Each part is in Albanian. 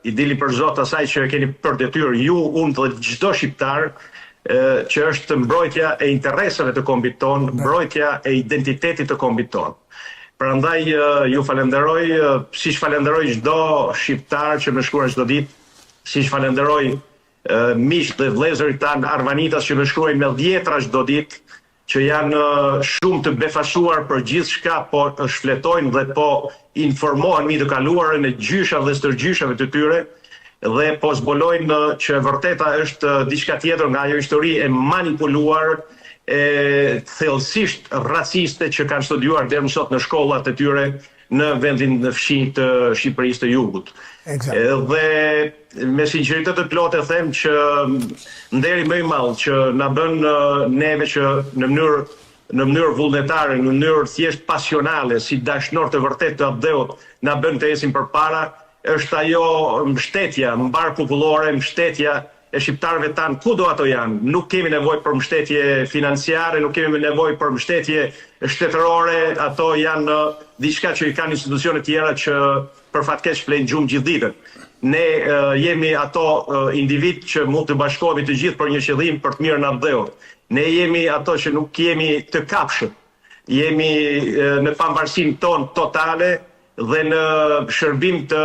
I dilni për zot asaj që e keni për detyrë ju, unë dhe çdo shqiptar, që është mbrojtja e interesave të kombit tonë, mbrojtja e identitetit të kombit tonë. Prandaj ju falenderoj, siç falenderoj çdo shqiptar që më shkruan çdo ditë, siç falenderoj miqtë dhe vëllezërit tanë arvanitas që më shkruajnë me dhjetra çdo ditë, që janë shumë të befasuar për gjithçka po shfletojnë dhe po informohen mbi të kaluarën e gjyshave dhe stërgjyshave të tyre dhe po zbulojnë që e vërteta është diçka tjetër nga ajo histori e manipuluar e thellësisht raciste që kanë studiuar deri më sot në shkollat e tyre në vendin fqinj të Shqipërisë të Jugut. Dhe me sinqeritet të plotë e them që nderi më i madh që na bën neve që në mënyrë në mënyrë vullnetare, në mënyrë thjesht pasionale, si dashnorë të vërtetë të atdheut, na bën të ecim përpara, është ajo mbështetja mbarëpopullore, mbështetja e shqiptarëve tanë kudo ato janë. Nuk kemi nevojë për mbështetje financiare, nuk kemi nevojë për mbështetje shtetërore, ato janë diçka që i kanë institucione tjera që për fat keq flejnë gjumë gjithë ditën. Ne jemi ato individë që mund të bashkohemi të gjithë për një qëllim, për të mirën e atdheut. Ne jemi ato që nuk jemi të kapshëm. Jemi në pavarësinë tonë totale dhe në shërbim të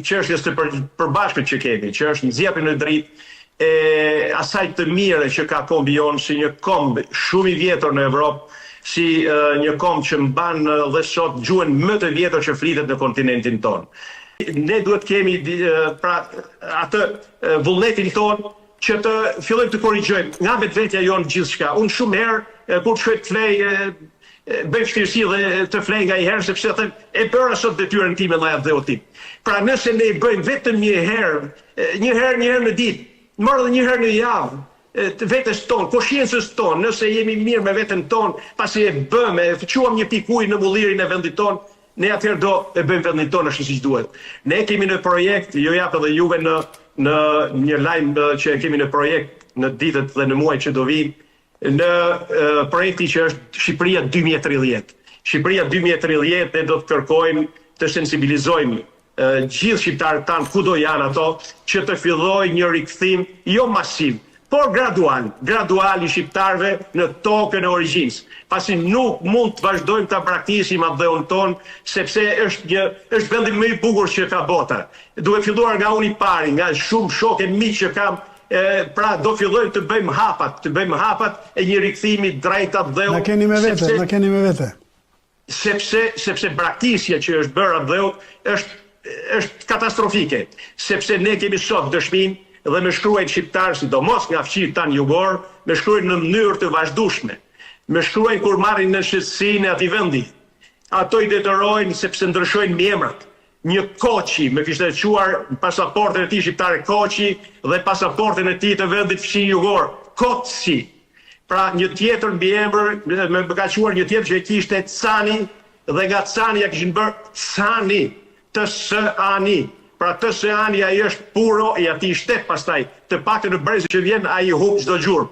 çështjes të përbashkët që kemi, që është nxjerrja në dritë e asaj të mire që ka kombi jonë si një komb shumë i vjetër në Evropë, si një komb që mban dhe sot gjuhën më të vjetër që flitet në kontinentin tonë. Ne duhet të kemi pra atë vullnetin tonë që të fillojmë të korrigjojmë nga vetvetja jonë gjithçka. Unë shumë herë kur të shkoj të flej bëj vështirësi dhe të flej nganjëherë sepse them e bëra sot detyrën time ndaj atdheut tim. Pra nëse ne i bëjmë vetëm një herë, një herë një herë në ditë, more edhe një herë në javë, të vetes tonë, koshiencës tonë, nëse jemi mirë me veten tonë, pasi e bëmë, e çuam një pikë ujë në mullirin e vendit tonë, ne atëherë do e bëjmë vendin tonë ashtu siç duhet. Ne kemi në projekt, ju jap edhe juve në në një lajm që e kemi në projekt në ditët dhe në muajt që do vijnë, në projekti që është Shqipëria 2030. Shqipëria 2030 ne do të kërkojmë të sensibilizojmë gjithë shqiptarët tanë kudo janë ato që të fillojë një rikthim jo masiv, por gradual, gradual i shqiptarëve në tokën e origjinës, pasi nuk mund të vazhdojmë ta braktisim atdheun tonë, sepse është një është vendi më i bukur që ka bota. Duke filluar nga unë i pari, nga shumë shokë e miq që kam, e, pra do fillojmë të bëjmë hapat, të bëjmë hapat e një rikthimi drejt atdheut. Na keni me vete, sepse, na keni me vete. Sepse sepse braktisja që është bërë atdheut është është katastrofike, sepse ne kemi sot dëshminë dhe më shkruajnë shqiptarë, sidomos nga fqinjët tanë jugor, më shkruajnë në mënyrë të vazhdueshme. Më shkruajnë kur marrin nënshtetësinë e atij vendi. Ato i detyrojnë sepse ndryshojnë mbiemrat. Një Koçi më kishte çuar pasaportën e tij shqiptare Koçi dhe pasaportën e tij të vendit fqinj jugor, Koci. Pra një tjetër mbiemër më ka çuar një tjetër që e kishte Cani dhe nga Cani ja kishin bërë Cani, T S A N I. Pra T S A N I ai është puro i atij shtet pastaj, të paktën në brezin që vjen ai humb çdo gjurmë.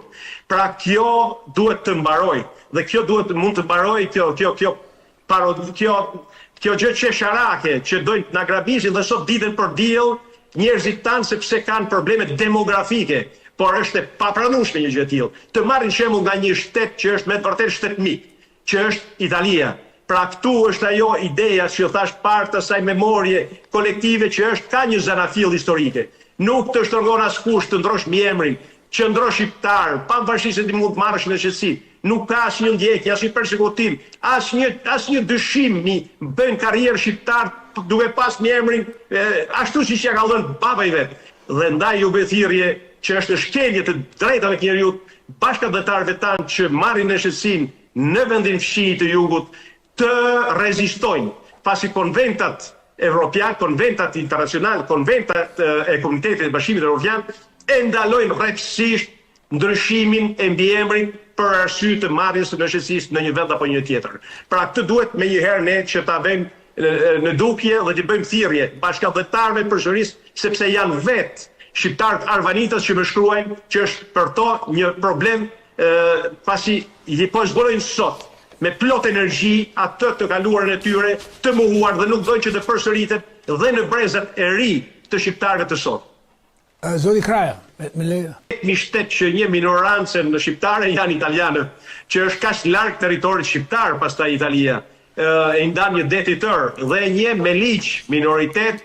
Pra kjo duhet të mbarojë dhe kjo duhet mund të mbarojë kjo kjo kjo Parodi kjo kjo gjë qesharake që dojnë të na grabisin dhe sot ditën për diell njerëzit tanë sepse kanë probleme demografike, por është e papranueshme një gjë e tillë. Të marrin shembull nga një shtet që është me të vërtetë shtet mik, që është Italia. Pra këtu është ajo ideja që ju thashë parë të asaj memorie kolektive që është ka një zanafillë historike. Nuk të shtrëngon askush të ndrosh mbiemrin, Qëndro shqiptar, pavarësisht se ti mund të marrësh nënshtetësi, nuk ka asnjë ndjekje, asnjë persekutim, asnjë asnjë dyshim mi bëjnë karrierë shqiptarët duke pas mbiemrin ashtu siç ia ka dhënë baba i vet. Dhe ndaj ju bëj thirrje që është në shkelje të drejtave të njeriut bashkatdhetarëve tanë që marrin nënshtetësinë në vendin fqinj të jugut të rezistojnë, pasi konventat evropiane, konventat internacionale, konventat e Komunitetit të Bashkimit Evropian e ndalojnë rreptësisht ndryshimin e mbiemrit për arsye të marrjes së nënshtetësisë në një vend apo një tjetër. Pra këtë duhet menjëherë ne që ta vëmë në dukje dhe t'i bëjmë thirrje bashkatdhetarëve përsëris sepse janë vetë shqiptarët arvanitas që më shkruajnë që është për to një problem pasi po e zbulojnë sot me plot energji atë të kaluarën e tyre të mohuar dhe nuk dojnë që të përsëritet dhe në brezat e ri. të shqiptarëve të sot. Zoti Kraja, me leje. Vetmi shtet që njeh minorancën shqiptare janë italianët, që është kaq larg territorit shqiptar pastaj Italia, e ndan një det i tërë dhe e njeh me ligj minoritet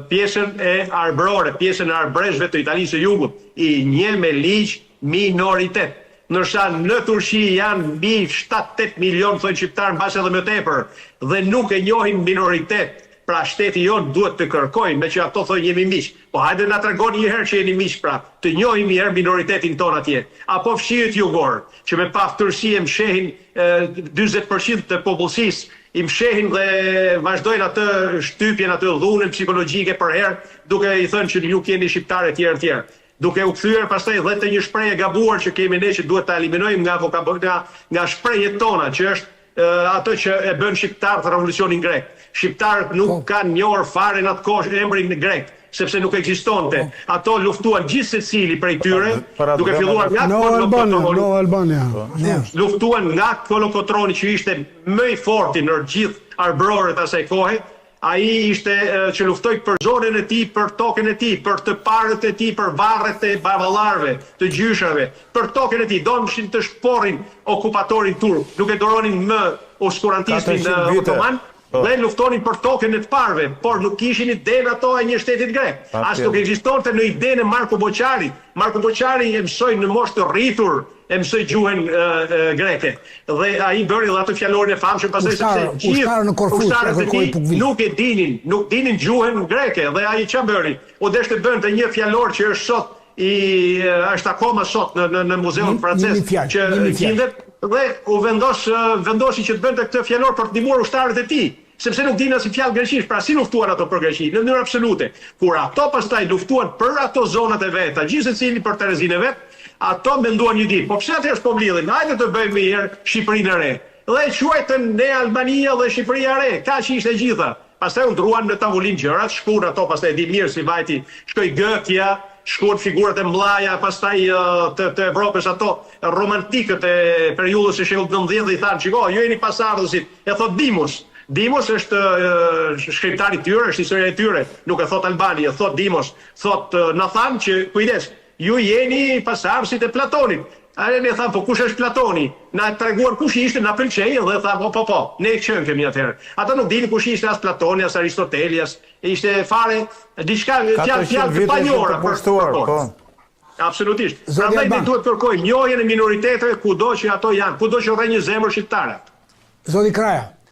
pjesën e arbërore, pjesën e arbëreshëve të Italisë së Jugut, i njeh me ligj minoritet. Ndërsa në Turqi janë mbi 7-8 milionë thonë shqiptarë mbase edhe më tepër dhe nuk e njohin minoritet. Pra shteti jonë duhet të kërkojë, meqë ato thonë jemi miq. Po hajde na tregoni një herë që jeni miq pra, të njohim një herë minoritetin tonë atje. Apo fqinjët jugorë, që me paftyrësi e mshehin 40% të popullsisë, i mshehin dhe vazhdojnë atë shtypjen, atë dhunën psikologjike përherë, duke i thënë që nuk jeni shqiptarë etj etj. Duke u kthyer pastaj dhe te një shprehje e gabuar që kemi ne që duhet ta eliminojmë nga vokab nga nga shprehjet tona, që është ato që e bën shqiptarët revolucionin grek. Shqiptarët nuk po. kanë njohur fare në atë kohë emrin grek, sepse nuk ekzistonte. Po. Ato luftuan gjithsecili prej tyre, duke filluar nga No Albania, No Albania. Po. Luftuan nga Kolokotroni që ishte më i forti në gjithë arbërorët asaj kohe, Ai ishte që luftoi për zonën e tij, për tokën e tij, për të parët e tij, për varret e baballarëve, të gjyshrave, për tokën e tij. Donin të shporrin okupatorin turk, nuk e duronin më oskurantizmin otoman po. dhe luftonin për tokën e të parëve, por nuk kishin idenë ato e një shtetit grek. As nuk ekzistonte në idenë e Marko Boçarit. Marko Boçari e mësoi në moshë të rritur e mësoi gjuhën greke dhe ai bëri dhe atë fjalorin e famshëm pastaj sepse gjithë në Korfuz ushtarët e tij nuk e dinin, nuk dinin gjuhën greke dhe ai ça bëri? U desh të bënte një fjalor që është sot i është akoma sot në në në muzeun francez që gjindet dhe u vendos vendosi që të bënte këtë fjalor për të ndihmuar ushtarët e tij sepse nuk dinë asnjë fjalë greqisht, pra si luftuan ato për Greqi, në mënyrë absolute. Kur ato pastaj luftuan për ato zonat e veta, gjithsecili për terezinë e vet, ato menduan një ditë, po pse atëherë s'po mblidhim, hajde të bëjmë një herë Shqipërinë e Re. Dhe e quajtën Nea Albania dhe Shqipëria e Re, kaq ishte e gjitha. Pastaj u ndruan në tavolinë gjërat, shkuan ato pastaj e di mirë si vajti, shkoi Gëtja, shkuan figurat e mëdha pastaj të të Evropës ato romantikët e periudhës së shekullit 19 dhe i thanë, shiko, ju jeni pasardhësit E thotë Dimos. Dimos është shkrimtari i tyre, është historia e tyre, nuk e thotë Albani, e thotë Dimos. Thotë, na thanë që kujdes, ju jeni pasardhësit e Platonit. A ne thamë, po kush është Platoni? Na treguan kush ishte, na pëlqej dhe thamë, po po po, ne qenkemi atëherë. Ata nuk dinin kush ishte as Platoni, as Aristoteli, as ishte fare diçka fjalë fjalë të panjohura për për po. Absolutisht. Prandaj ne duhet të kërkojmë njohjen e minoriteteve kudo që ato janë, kudo që rreh një zemër shqiptare. Zoti Kraja.